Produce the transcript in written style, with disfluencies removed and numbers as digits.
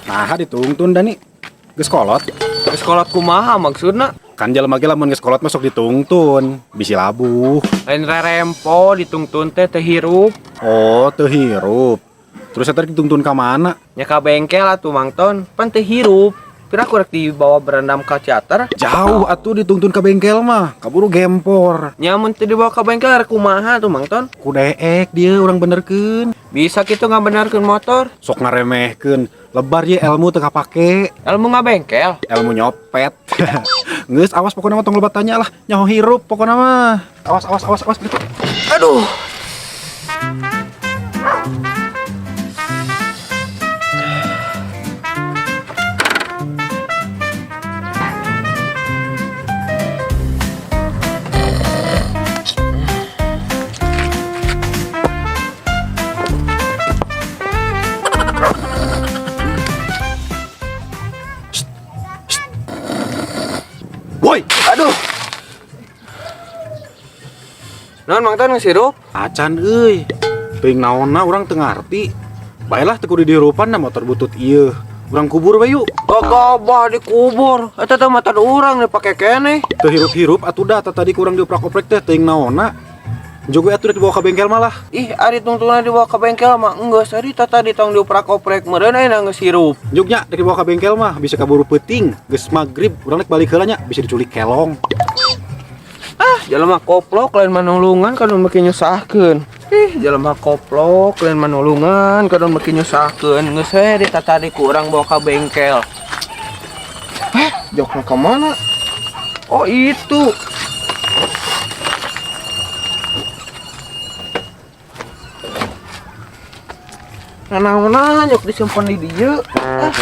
Nah, ditungtun Dani. Geus kolot. Geus kolot kumaha maksudna? Kan jelema ge lamun geus kolot masuk ditungtun, bisi labuh. Lain rerempo ditungtun teh teu hirup. Oh, teu hirup. Terus eta ditungtun ka mana? Nya ka bengkel atuh, Mang Ton, pan teu hirup. Pira kurek dibawa berendam ka teater? Jauh atuh ditungtun ka bengkel mah, kaburu gempor. Nya mun teu dibawa ka bengkel rek kumaha tuh, Mang Ton? Ku deek dia urang benerkeun. Bisa kitu ngabenerkeun motor? Sok ngaremehkeun. Lebar ye ilmu teu kapake. Ilmu ngabengkel. Ilmu nyopet. Geus awas pokona mah tong loba tanya lah, nyaho hirup pokona mah. Awas awas awas awas gitu. Aduh. Woi, Aduh. Naon, Mang Ton, geus hirup? Acan euy. Teuing naonna urang teu ngarti. Baelah teu kudu dihirupan da motor butut ieu. Urang kubur bae yuk. Gagabah dikubur. Eta teh motor urang dipake keneh. Teu hirup-hirup atuh dah tadi kurang dioprak-oprek teh teuing naonna. Jogo atuh rek dibawa ka bengkel malah. Ih, ari tungtungna dibawa ke bengkel mah enggeus, ari tadi tong dioprak-oprek meureun ayeuna geus hirup. Jognya rek dibawa ka bengkel mah bisa kaburu peuting. Geus magrib urang rek balik heula nya bisa diculik kelong. Ah, jelema koplok lain manulungan kadon beuki nyusahkeun. Ih, jelema koplok lain manulungan kadon beuki nyusahkeun. Geus we di tadi ku urang bawa ka bengkel. Eh, jokna ka mana? Oh, itu. Nah, naonan jok disimpan di dieu. Ah.